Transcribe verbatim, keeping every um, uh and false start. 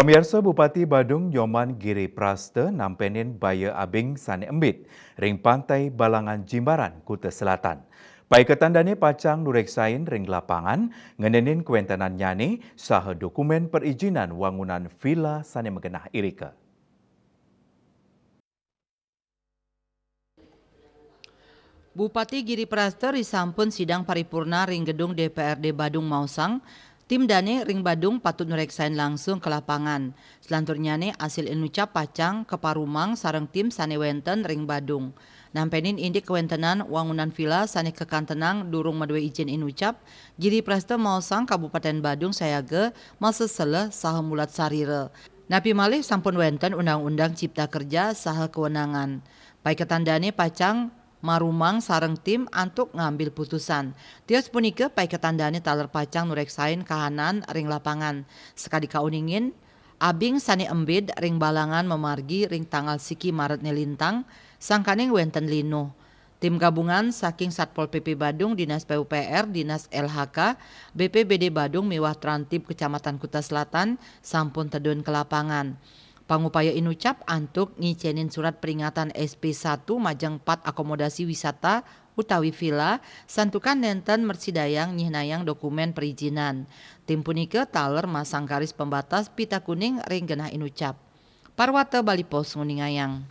Pamiarsa, Bupati Badung Nyoman Giri Prasta nampenin baya abing sane embid ring Pantai Balangan, Jimbaran, Kuta Selatan. Paiketan dane pacang nureksain ring lapangan, ngenenin kawentenannyane saha dokumen perijinan wangunan vila sane magenah irika. Bupati Giri Prasta risampun sidang paripurna ring gedung D P R D Badung maosang, tim dane ring Badung patut nureksain langsung ke lapangan. Selanturnyane asil inucap pacang kaparumang sareng tim sane wenten ring Badung. Nampenin indik kawentenan wangunan vila sane kakantenang durung madue ijin inucap, Giri Prasta maosang Kabupaten Badung sayaga masesela saha mulat sarira. Napi malih sampun wenten Undang-Undang Cipta Kerja saha kewenangan. Paiketan dane pacang marumang sareng tim antuk ngambil putusan. Tios punika paiketan dane taler pacang nureksain kahanan ring lapangan. Sakadi kauningin, abing sane embid ring Balangan mamargi ring tanggal siki Maret ne lintang, sangkaning wenten linuh. Tim gabungan saking Satpol P P Badung, Dinas P U P R, Dinas L H K, B P B D Badung miwah Trantib Kecamatan Kuta Selatan sampun tedun ke lapangan. Pangupaya inucap antuk ngicenin surat peringatan S P satu majeng pat akomodasi wisata utawi vila, santukan nenten mrasidayang nyihnayang dokumen perijinan. Tim punika taler masang garis pembatas pita kuning ring genah inucap. Parwata Bali Post nguningayang.